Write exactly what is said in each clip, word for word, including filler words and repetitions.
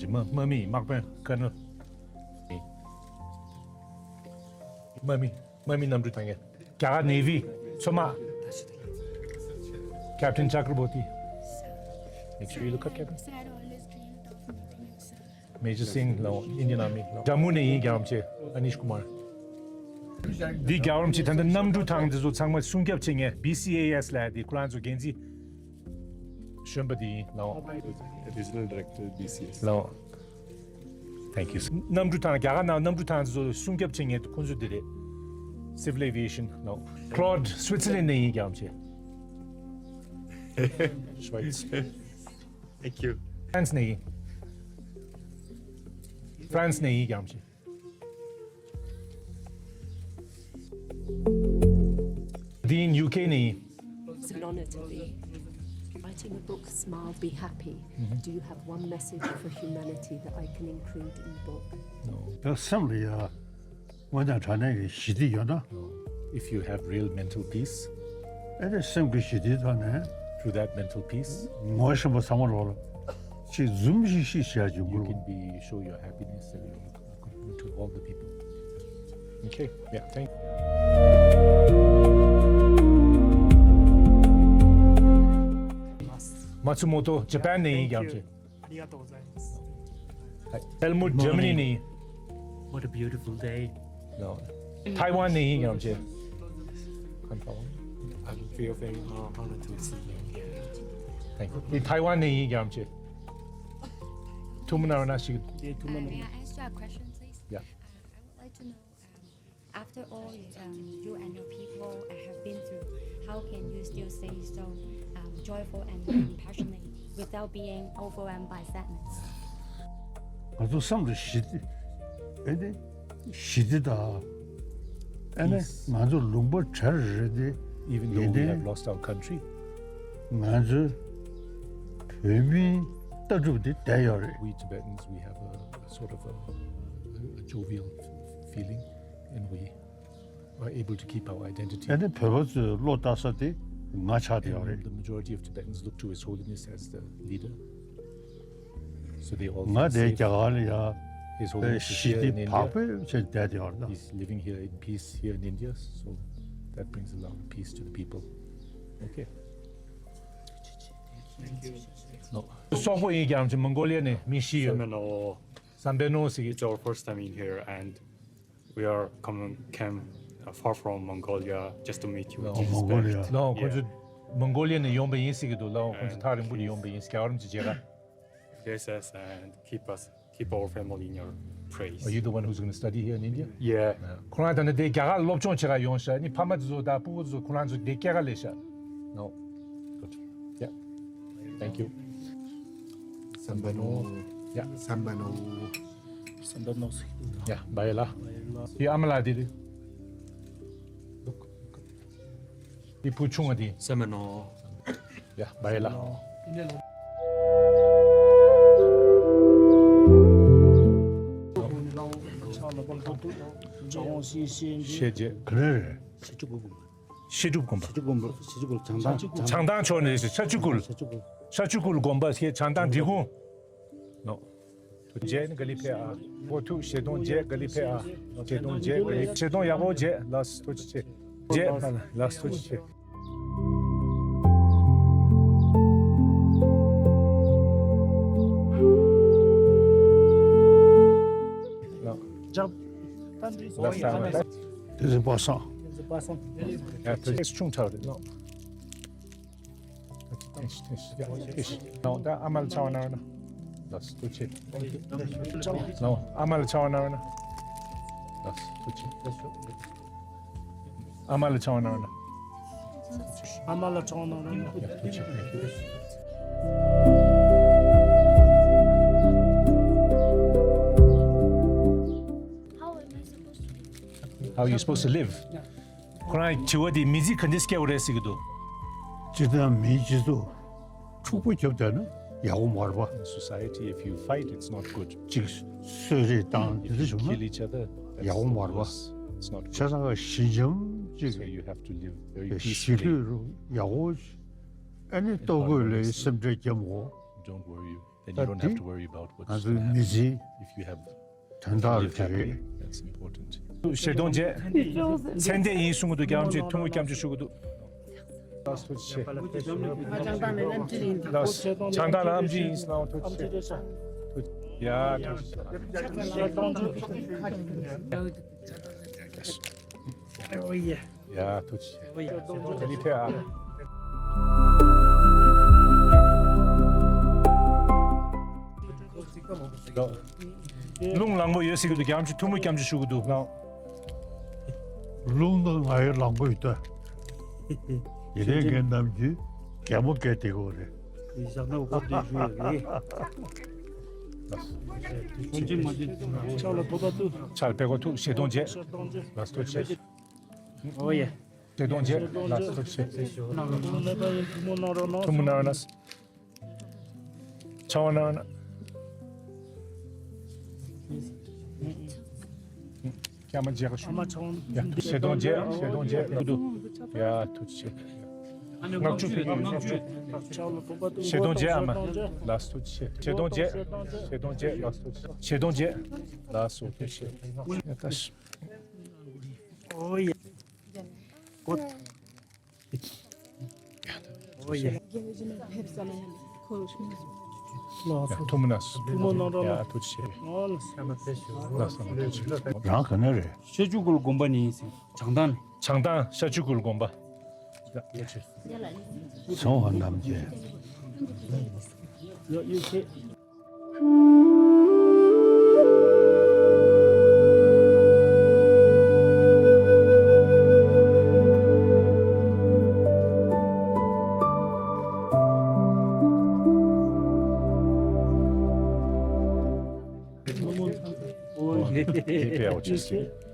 དམག་དམག་མི་དམག་དཔོན་ཀར་ནལ། དམག་མི་དམག་མི་གནམ་གྲུ་ཐང་ཡ། རྒྱ་གར་ནེ་ཝི་མཚོ་དམག Captain Chakraborty. Make sure you look at Captain. Major Singh ལའོ། Indian Army ལའོ། ཇམ་མུ་ནས་ཡིན་རྒྱ་རམ་ཆེ། Anish Kumar. འདི་རྒྱ་རམ་ཆེ། ད་ལྟ་གནམ་གྲུ་ཐང་འདི་ཚོ་ཚང་མ་སྲུང་སྐྱོབ་བྱེད་མཁན་B C A S ལ་དེ་ཁོ་རང་ཚོ་འགན་འཛིན་གཞོན་པ་དེ་ཡིན་ལའོ། Regional Director B C S. ལའོ། Thank you. གནམ་གྲུ་ཐང་རྒྱ་གར་ནང་གནམ་གྲུ་ཐང་འདི་ཚོ་སྲུང་སྐྱོབ་བྱེད་མཁན་ཁོ་ཚོ་དེ་རེད། Civil Aviation ལའོ། Claude Switzerland ནས་ཡིན་རྒྱ་རམ་ཆེ། Schweiz. Thank you. France ནས་ཡིན། France ནས་ཡིན་རྒྱ་རམ་ཆེ། འདི་ཡིན་U K ནས་ཡིན། It's an honor to be writing a book, Smile, Be Happy. Do you have one message for humanity that I can include in the book? ཡང་སེམས་ལ་ཡ་དངོས་གནས་དྲང་གནས་ཀྱི་ཞི་བདེ་ཡོད་ན། If you have real mental peace, ཨེ་ནས་སེམས་ཀྱི་ཞི་བདེ་ཐོག་ནས། Through that mental peace, ངོ་ཤེས་པ་ཚང་མ་ལོག་ལ་ཅིག་འཛུམ་ཤིག་ཤིག་བྱ་རྒྱུ་you དགོས། Can be, show your happiness and your good mood to all the people. Okay, yeah, thank you. Matsumoto, Japan ནས་ཡིན་རྒྱ་རམ་ཆེ། ありがとうございます。はい。Helmut, Germany ནས་ཡིན། What a beautiful day. No. Taiwan ནས་ཡིན་རྒྱ་རམ་ཆེ། I'm feeling uh, honored to see you here. Thank you. འདི་Taiwan ནས་ཡིན་རྒྱ་རམ་ཆེ། ཐུགས་སྨོན་གནང་རོགས་གནང་ཞིག Yeah, two Uh, may I minutes. Ask you a question, please? Yeah. Uh, I would like to know, um, after all um, you and your people uh, have been through, how can you still stay so um, joyful and um, passionate without being overwhelmed by sadness? ང་ཚོ་བསམ་བློ་ཞི་བདེ། ཨེ་ནི་ཞི་བདེ་དང་། ཨེ་ནི་Peace. ང་ཚོ་ལུང་པ་བྲལ་རེད་དེ། Even though ཡིན་we ཏེ། Have lost our country, ང་ཚོའི་བོད་མིའི་ལྟ་གྲུབ་དེ་བསྡད་ཡོད་རེད། We Tibetans, we have a, a sort of a, a, a jovial feeling, and we are able to keep our identity. ཨ་ནི་བོད་པ་ཚོའི་བློ་ལྟ་ས་དེ་ང་ཆགས་བསྡད་ཡོད་རེད། And the majority of Tibetans look to His Holiness as the leader. So they all ང་feel དེ་safe. རྒྱ་གར་ལ་ཡ། His Holiness is ཞི་here in བདེ་India. བག་ཕེབས་བྱས་བསྡད་ཡོད་རེད། He's living here in peace here in India, so that brings a lot of peace to the people. Okay. Thank you. No. སོག་པོ་ཡིན་རྒྱ་རམ་ཆེ། མོང་གོ་ལི་ཡ་ནས་མི་བཞི་ཡོད། Seminole. Sambeno ཟེར་གི། It's our first time in here, and we are coming came uh, far from Mongolia just to meet you. ལའོ། This is མོང་གོ་ལི་ཡ། Respect. ལའོ། ཁོ་ཚོ་མོང་གོ་ལི་ཡ་ནས་ཡོང་པ་ཡིན་ཟེར་གི་འདུག་ལའོ། ཁོ་ཚོ་ཐག་རིང་པོ་ནས་ཡོང་པ་ཡིན། རྒྱ་གར་རམ་ཆེ་མཇལ་ཁ། Bless us and keep us, keep our family in your praise. Are you the one who's going to study here in India? Yeah. ཁོ་རང་ད་ནི་དེ་རྒྱ་གར་སློབ་སྦྱོང་བྱེད་ག་ཡོང་ཤག་ནི་ཕ་མ་དེ་ཚོ་དང་སྤུ་གུ་དེ་ཚོ་ཁོ་རང་ཚོ་དེ་སྐྱེལ་ག་སླེབས་ཤག No. Good. Yeah. Thank you. Sambano. Yeah. Sambano. Sambano. Yeah, bye la. དེ་ཨ་མ་ལགས་དེ་རེད། དེ་བུ་ཆུང་བ་དེ། Sambano. Yeah, bye la. ཤེས་རྗེས། ག་རེ་རེད། བཤད་སྒྲུབ་དགོན་པ། བཤད་སྒྲུབ་དགོན་པ། བྱང་ཐང་བྱང་ཐང་ཕྱོགས་ནས་ཤ་ཆུ་ཀུལ། ཤ་ཆུ་ཀུལ་དགོན་པ་ཞེས་བྱང་ཐང་འབྲི་གུང་། ནོ། རྗེས་ནི་ག་ལི་ཕེ་ཨ། འགོ་ཐུག་བཞེས་གདོང་རྗེས་ག་ལི་ཕེ་ཨ། བཞེས་གདོང་རྗེས་ག་ལི་བཞེས་གདོང་ཡག་པོ་རྗེས་ལགས་ཐུགས་རྗེ་ཆེ། རྗེས་ལགས་ཐུགས་རྗེ་ཆེ། ལགས་ལགས་ལགས། དེ་ཚོ་པ་སངས། ཡ་ཐུགས་རྗེ་ཆུང་དྲགས་རེད་ལགས། ལགས་ད་ཨ་མ་ལ་ཆང་བ་གནང་རོགས་གནང་། ལགས་ཐུགས་རྗེ་ཆེ། ལགས་ཨ་མ་ལ་ཆང་བ་གནང་རོགས་གནང་། ལགས་ཐུགས་རྗེ་ཆེ། ཨ་མ་ལ་ཆང་བ་གནང་རོགས་གནང་། ཨ་མ་ལ་ཆང་བ་གནང་རོགས་གནང་། ཡ་ཐུགས་རྗེ་ཆེ། Thank you. How am I supposed to live? How you supposed to live? ཁོ་རང་དྲི་བ་དེ་མི་ཚེ་ག་འདྲས་སྐྱེལ་བ་རེད་ཟེར་གྱི་འདུག་སྤྱིར་བཏང་མིའི་སྤྱི་ཚོགས་འཁྲུག་པ་རྒྱབ་བསྡད་ན་ཡག་པོ་མ་རེད་པ། In society, if you fight, it's not good. གཅིག་གསོད་རེས་བཏང་དེ་འདྲ་བྱུང་ན་Kill each other, that's ཡག་པོ་མ་རེད་པ། Worse. It's not good. བྱས་ཙང་ཞི་འཇམ་གཅིག So you have to live very ཞི་peacefully. ལྷོད་རུ་ཡག་པོ་ཨ་ནི་ལྟོ་གོས་ལ་སེམས་ཁྲལ་རྒྱབ་མོ། Don't worry. And you don't have to worry about what's ང་ཚོའི་མི་ཚེའི if you have དོན་དག་རེད། ཞལ་གདོང་བཅས། མཚན་ལྡན་ཡིན་གསུང་གི་འདུག་རྒྱལ་བ་རིན་པོ་ཆེ་ཐུགས་མོས་སྐྱབས་འཇུག་ཞུ་གི་འདུག་ལགས་སོ་ཐུགས་རྗེ་ཆེ། ལགས་སོ་བྱང་ཐང་ལ་ཨམ་ཆི་ཡིན་གསུང་ཐུགས་རྗེ་ཆེ། ཐུགས་རྗེ་ཆེ། ཡ་ཐུགས་རྗེ་ཆེ། ཡ་ཐུགས་རྗེ་ཆེ། ཨོ་ཡེ། ཡ་ཐུགས་རྗེ་ཆེ། ཨོ་ཡེ། ཨ་ནི་ཕེབས་ཨ། རླུང་ལངས་པོ་ཡོད་ཟེར་གི་འདུག་རྒྱལ་བ་རིན་པོ་ཆེ་ཐུགས་མོས་སྐྱབས་འཇུག་ཞུ་གི་འདུག་རླུང་ནི་ང་ཡི་ལངས་པོ་ཡོད་ད། ཡིན་ནའི་ངའི་ནམ་རྒྱུན་རྒན་མོ་སྐད་དེ་གོ་རེད། ཡིན་ཞག་ན་འོ་དེ་ཞུ་ཡ་རེད། ཕྱག་ལ་ཐོགས་པ་ཐུག་ཕྱག་ལ་ཕེབས་གོ་ཐུགས་ཞལ་གདོང་བཅས། ལགས་སོ་ཐུགས་རྗེ་ཆེ། ཨོ་ཡེ། ཞལ་གདོང་བཅས། ལགས་སོ་ཐུགས་རྗེ་ཆེ། ཐུགས་མོས་གནང་རོགས་གནང་། ཐུགས་མོས་གནང་རོགས་གནང་། ཕྱག་དབང་གནང་ན། སྐྱ་མ་མཇལ་ཁ་ཞུ། ཡ། ཞལ་གདོང་བཅས། ཞལ་གདོང་བཅས། ཡ་ཐུགས་རྗེ་ཆེ། བསྔགས་བརྗོད་ཕུལ་གྱི་ཡོད། བསྔགས་བརྗོད། ཞལ་གདོང་བཅས་ཨ་མ། ལགས་སོ་ཐུགས་རྗེ་ཆེ། ཞལ་གདོང་བཅས། ཞལ་གདོང་བཅས། ལགས་སོ་ཐུགས་རྗེ་ཆེ། ཞལ་གདོང་བཅས། ལགས་སོ་ཐུགས་རྗེ་ཆེ། ཡ་ད་ཤི། ཨོ་ཡེ། ཨོ་ཡེ། ཐུགས་མོས་གནང་། ཐུགས་མོས་གནང་རོགས་གནང་། ཡ་ཐུགས་རྗེ་ཆེ། ལགས་སོ་ཐུགས་རྗེ་ཆེ། རང་ག་ནས་རེད། ཤར་ཆུ་ཁུལ་དགོན་པ་ནས་ཡིན་ཟེར། བྱང་ཐང་། བྱང་ཐང་ཤར་ཆུ་ཁུལ་དགོན་པ། ཚོང་བ་རྣམས་ཀྱིས། ཨོ་ཡེ།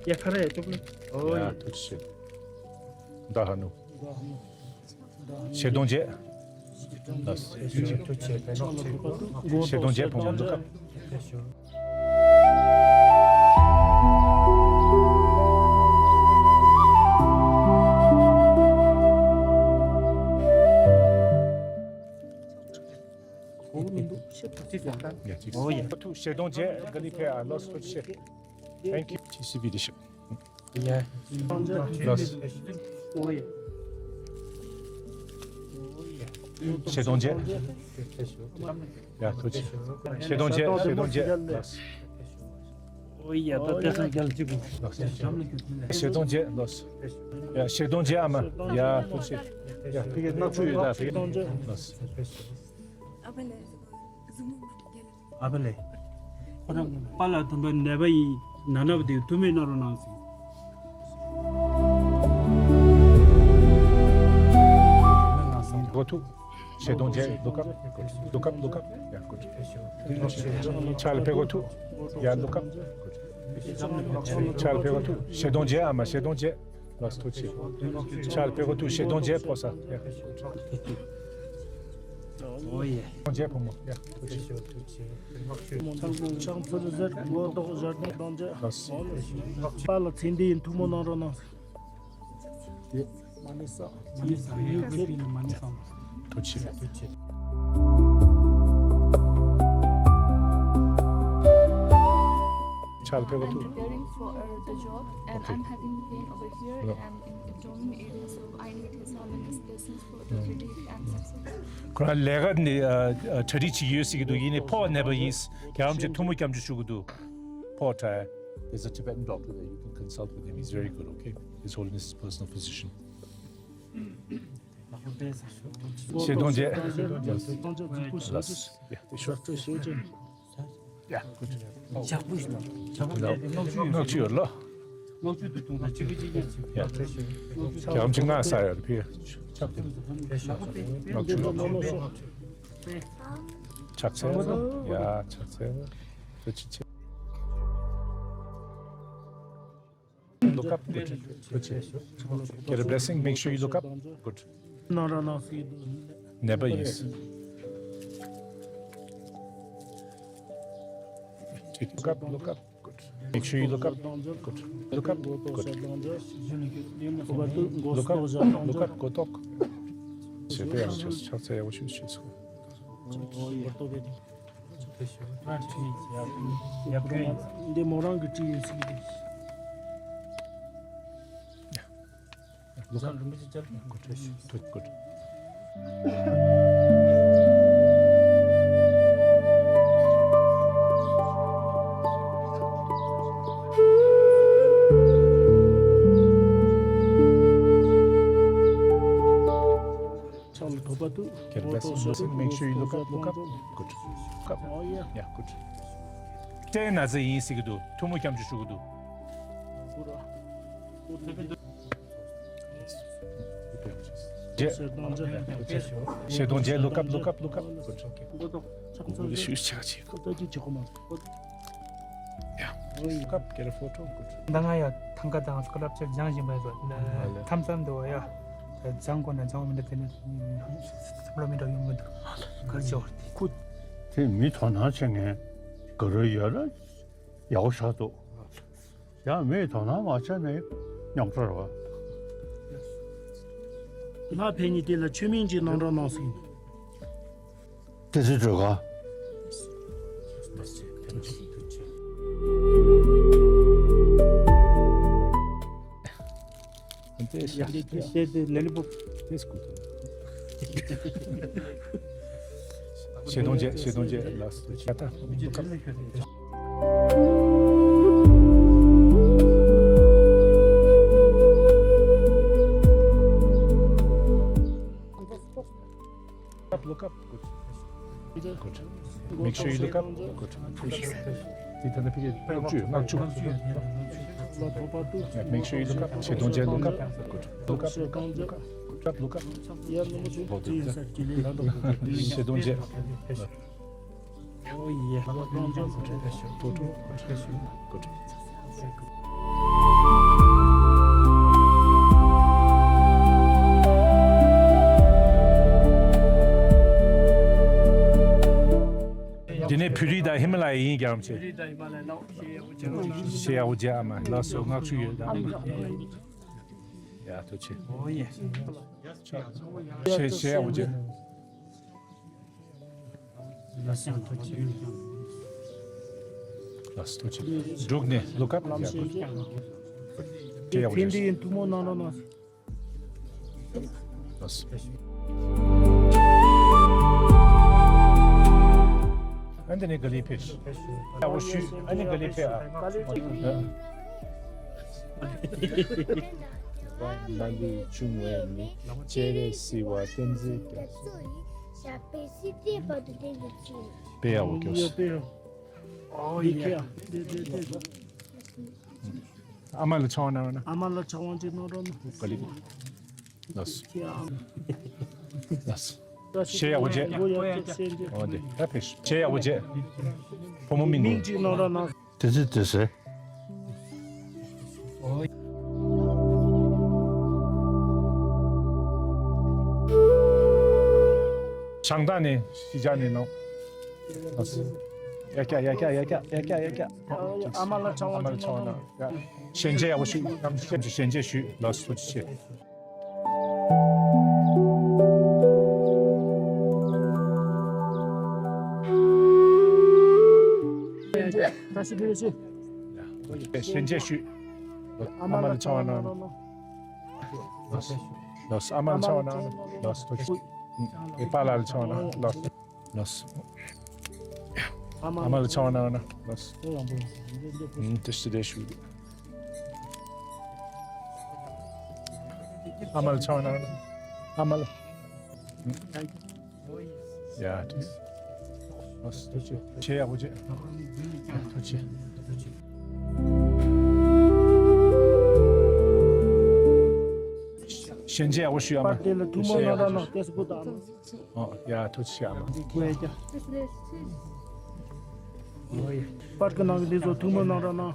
ཡེ་ཁ་ར་ཡ་ཅོག་ལེ། ཨོ་ཡེ། ཐུགས་རྗེ་ཆེ། ད་ཧ་ནུ། ཞལ་གདོང་བཅས། ལགས། ཞལ་གདོང་བཅས་བུ་མོ་འདུག་ག་ཨོ་ཡེ། ཐུགས་ཞལ་གདོང་བཅས་ག་ལི་ཕེ་ཨ་ལོ་སོ་ཆེ། Thank you. ཊི་སི་བི་ལས་ཤོག་ཡ། ལགས། ཞལ་གདོང་བཅས། ཡ་ཐུགས་རྗེ་ཆེ། ཞལ་གདོང་བཅས། ཞལ་གདོང་བཅས། ལགས། ཨོ་ཡ་ད་ལྟ་སང་རྒྱལ་གཅིག་པུ། ལགས། ཞལ་གདོང་བཅས། ལགས། ཡ་ཞལ་གདོང་བཅས་ཨ་མ། ཡ་ཐུགས་རྗེ་ཆེ། ཡ་ཕ་གི་སྣག་ཆུ་ཡོད་ད་ཕ་གི། ལགས། ཨ་ཕ་ལས། ཁོ་རང་པཱ་ལགས་ད་ལྟ་ནད་པ་ཡིན། ན་ན་བ་དེ་ཐུགས་མོས་གནང་རོགས་གནང་ཟེར། གོ་ཐུག་ཞལ་གདོང་བཅས། Look up. Good. Look up. Look up. Yeah, good. ཕྱག་ལ་ཕེབས་གོ་ཐུག་ཡ། Look up. Good. ཕྱག་ལ་ཕེབས་གོ་ཐུག་ཞལ་གདོང་བཅས་ཨ་མ། ཞལ་གདོང་བཅས། ལགས་སོ་ཐུགས་རྗེ་ཆེ། ཕྱག་ལ་ཕེབས་གོ་ཐུག་ཞལ་གདོང་བཅས་ཕོ་ས། ཡ། ཨོ་ཡེ། གདོང་བཅས་བུ་མོ། ཡ་ཐུགས་རྗེ་ཆེ། ཕྱག་འཚལ་ཟེར། མགོ་ཐོག་ཞལ་གདོང་བཅས། ལགས་སོ། པཱ་ལགས་མཚན་ལྡན་ཡིན། ཐུགས་མོས་གནང་རོགས་གནང་། དེ་མ་ཎི་བསགས། མ་ཎི་བསགས། ཡོད་མཁན་དེ་ནི་མ་ཎི་བསགས། ཐུགས་རྗེ་ཆེ། ཕྱག་ལ་ཕེབས་གོ་ཐུག I'm preparing for uh, the job and okay. I'm having pain over here yeah. and in abdomen area, so I need his holiness blessings for the relief and success. ཁོ་རང་ལས་ཀ་ནི་གྲ་སྒྲིག་བྱེད་ཀྱི་ཡོད་ཟེར་གྱི་འདུག་ཡིན་ནའི་ཕོ་ནད་པ་ཡིན། རྒྱལ་བ་རིན་པོ་ཆེ་ཐུགས་མོས་སྐྱབས་འཇུག་ཞུ་གི་འདུག་ཕོ་དྲག There's a Tibetan doctor there. You can consult with him. He's very good, okay? His Holiness is personal physician. ཞལ་གདོང་བཅས། ལགས། ཡ། ཡ། ཞག་པོ་ཞིག་དང་ཞག་པོ་དེ་ནག་ཆུ་ཡོད་ལ། ནག་ཆུ་དུ་དུང་དང་གཅིག་གི་གཅིག་གི་ཡ། རྒྱ་གམ་ཆི་ང་ས་ཡོད་ཕི། ནག་ཆུ་ཡོད་ལ། ཕྱག་འཚལ་ཡ། ཕྱག་འཚལ་ཐུགས་རྗེ་ཆེ། Look up. Good. Good. Get a blessing. Make sure you look up. Good. ནང་ར་ནང་སི་ནད་པ་ཡིན། Look up, look up. Good. Make sure you look up. Good. Look up. Good. Look up. Look up. གོ་ཐོག་ཞེ་པོ་ཡག་ཆོས་ཕྱག་འཚལ་ཡག་པོ་ཞུ་ཞུ་སོང་། ང་བྲིས་ཡག་ཡག་གི། འདི་མོ་རང་གི་བྲིས་ཡོད་ཟིག་རེད། ལོ་ཀ་རིན་པོ་ཆེ་བཅར། Good, good, good. ཕྱག་ལ་ཐོགས་པ་དུ། Get a best of nursing. Make sure you look up, look up. Good. Look up. Oh, yeah. Yeah, good. ལྟས་ན་ཚ་ཡིན་ཟེར་གི་འདུག་ཐུགས་མོ་སྐྱབས་འཇུག་ཞུ་གི་འདུག་རྗེ། ཤེས་དོན་རྗེ། Look up, look up, look up. Good, okay. ཤུ་ཆ་ཆེ། ཡ། Look up, get a photo. Good. ད་ང་ཡ་ཐང་ག་དང་སྐོར་ལབ་ཆེར་སྦྱང་བཞིན་པ་ཡོད། ཐམ་ཚམ་འདུག་ཡ། སྦྱང་དགོས་ན་སྦྱང་བ་མི་འདུག་དེ་ནི་བསམ་བློ་མི་འདྲ་ཡོང་གི་འདུག་གར་ཆེ་བར་དེ། ཁུ། དེ་མི་དོ་སྣང་བྱེད་མཁན་ག་རེ་ཡོད་ར། ཡག་པོ་ཆགས་འདུག་ཡང་མི་དོ་སྣང་མ་བྱས་ནས་རྙོག་དྲ་རེད་བ། ལྷ་ཕན་ཉིན་དེ་ལ་ཆོས་མིན་གྱི་རྣམ་གྲངས་གནང་ཟིན། དེ་ཚོའི་གྲོས་ཁ། ཤེས་དོན་རྗེ། ཤེས་དོན་རྗེ། ལགས་སོ། ཆ་ད། Look up, look up. Good. Good. Make sure you look up. Good. དེ་ད་ནི་ཕ་གི་ལྔ་བཅུ། ལྔ་བཅུ། Yeah, make sure you look up. ཤེས་དོན་རྗེ། Look up. Good. Look up, look up, look up. Look up, look up. ཤེས་དོན་རྗེ། Oh, yeah. Good. Good. འདི་ནས་བོད་རིགས་དང་ཧི་མ་ལ་ཡ་ཡིན་རྒྱ་རམ་ཆེ། བོད་རིགས་དང་ཧི་མ་ལ་ཡ་ནང་ཤེས་ཡག་པོ་བྱས། ཤེས་ཡག་པོ་བྱས་ཨ་མ། ལགས་སོ། ངག་ཆུ་ཡོད་ད་ཨ་མ། ཡ་ཐུགས་རྗེ་ཆེ། Oh, yeah. ཤེས་ཤེས་ཡག་པོ་བྱས། ལགས་སོ། ཐུགས་རྗེ་ཆེ། འབྲུག་ནས། Look up. ཡ། ཐུགས་རྗེ་ཆེ། ཡག་པོ་བྱས། ཐེངས་འདི་ཡིན་ཐུགས་མོ་གནང་རོགས་གནང་། ལགས་སོ། ཨ་འདི་ནས་ག་ལེར་ཕེབས། ཡག་པོ་ཞུས། ཨ་ནི་ག་ལེར་ཕེབས་ཨ། མ་ལུས་འབྱུང་བའི་མི། སྤྱན་རས་གཟིགས་དབང་བསྟན་འཛིན་རྒྱ། ཞབས་པད་སྲིད་མཐའི་བར་དུ་བརྟན་པའི་ཚུལ། དཔེ་ཡག་པོ་སྐྱོ། ཨ་མ་ལ་ཆང་བ་གནང་རོགས་གནང་། ཨ་མ་ལ་ཆང་བ་ཅིག་གནང་རོགས་གནང་། ག་ལེར། ལགས་སོ། ལགས་སོ། ཤེས་ཡག་པོ་བྱས། འོ་དེ་ད་ཕེབས་ཤོག་ཤེས་ཡག་པོ་བྱས། བུ་མོ་མིང་གོ། མིང་ཅིག་གནང་རོགས་གནང་། དེ་ཚོ་དེ་ཟེར། བྱང་ཐང་ནས་གཞིས་ཆགས་ནས་ནོ། ཡ་ཀྱ་ཡ་ཀྱ་ཡ་ཀྱ་ཡ་ཀྱ་ཡ་ཀྱ། ཨ་མ་ལ་ཆང་བ་ཨ་མ་ལ་ཆང་བ་གནང་། ཡ། ཞལ་མཇལ་ཡག་པོ་ཞུ། ཞལ་མཇལ་ཞུ། ལགས་སོ། ཐུགས་རྗེ་ཆེ། བཀྲ་ཤིས་བདེ་ལེགས་ཞུ། ཞལ་མཇལ་ཞུ། ཨ་མ་ལ་ཆང་བ་གནང་། ལགས་སོ། ཨ་མ་ལ་ཆང་བ་གནང་། ལགས་སོ། ཨེ་པ་ལགས་ལ་ཆང་བ་གནང་། ལགས་སོ། ལགས་སོ། ཨ་མ་ལ་ཆང་བ་གནང་། ལགས་སོ། ཨུམ། བཀྲ་ཤིས་བདེ་ལེགས་ཞུ། ཨ་མ་ལ་ཆང་བ་གནང་། ཨ་མ་ལ། ཡ། ལགས་སོ། ཐུགས་རྗེ་ཆེ། ཡག་པོ་བྱས། ཐུགས་རྗེ་ཆེ། ཞལ་མཇལ་ཡག་པོ་ཞུ། ཨ་མ། པར་དེ་ལ་ཐུགས་མོ་ཞལ་ཡག་པོ་ཞུ། ཨོ་ཡ། ཐུགས་རྗེ་ཆེ་ཨ་མ། པར་གི་ནང་གི་འདི་ཚོ་ཐུགས་མོ་གནང་རོགས་གནང་།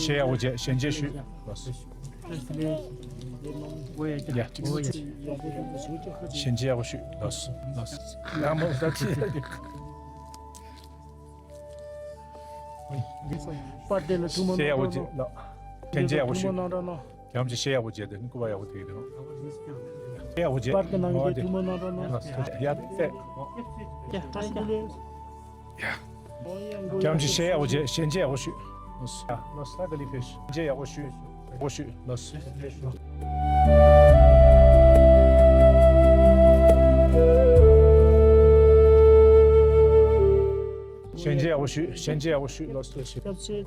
ཞལ་ཡག་པོ་བྱས། ཞལ་མཇལ་ཞུ། ཡ། ཞལ་མཇལ་ཡག་པོ་ཞུ། ལགས་སོ། ལགས་སོ། ཡག་མོ་ད་ཚེ། པར་དེ་ལ་ཐུགས་མོ་གནང་རོགས་གནང་། ཞལ་ཡག་པོ་ཞུ། ཐུགས་མོ་གནང་རོགས་གནང་། ཡང་ཅིག་ཞལ་ཡག་པོ་བྱས་ཏེ་སྐུ་པར་ཡག་པོ་དེ་གི་དང་། ཡག་པོ་བྱས། པར་གི་ནང་གི་ཐུགས་སྨོན་གནང་རོགས་གནང་། ཡ་ཏེ། ཡ་བཀྲ་ཤིས་བདེ་ལེགས། ཡ། སྐྱབས་མཆི། ཞལ་ཡག་པོ་བྱས། ཞལ་མཇལ་ཡག་པོ་ཞུ། ལོས། ལོས་ད་ག་ལི་ཕེ། ཞལ་མཇལ་ཡག་པོ་ཞུ། ཡག་པོ་ཞུ། ལོས། ཞལ་མཇལ་ཡག་པོ་ཞུ། ཞལ་མཇལ་ཡག་པོ་ཞུ། ལོས། ལོས། སྐྱབས་མཆི།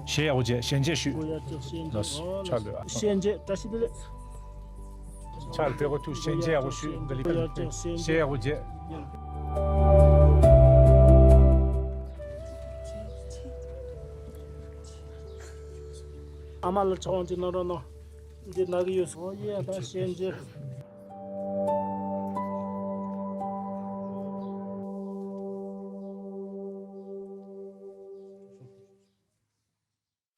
ཞལ་ཡག་པོ་མཇལ། ཞལ་མཇལ་ཞུ། ལོས། ཕྱག་ལོས། ཞལ་མཇལ། བཀྲ་ཤིས་བདེ་ལེགས། ཕྱག་ལ་ཕེབས་པ་ཐུགས། ཞལ་མཇལ་ཡག་པོ་ཞུ། ག་ལི་ཕེ། ཞལ་ཡག་པོ་མཇལ། ཨ་མ་ལ་ཕྱག་དབང་ཅིག་གནང་རོགས་གནང་། འདི་ན་གི་ཡོད། ཨོ་ཡེ། ད་ཞལ་མཇལ།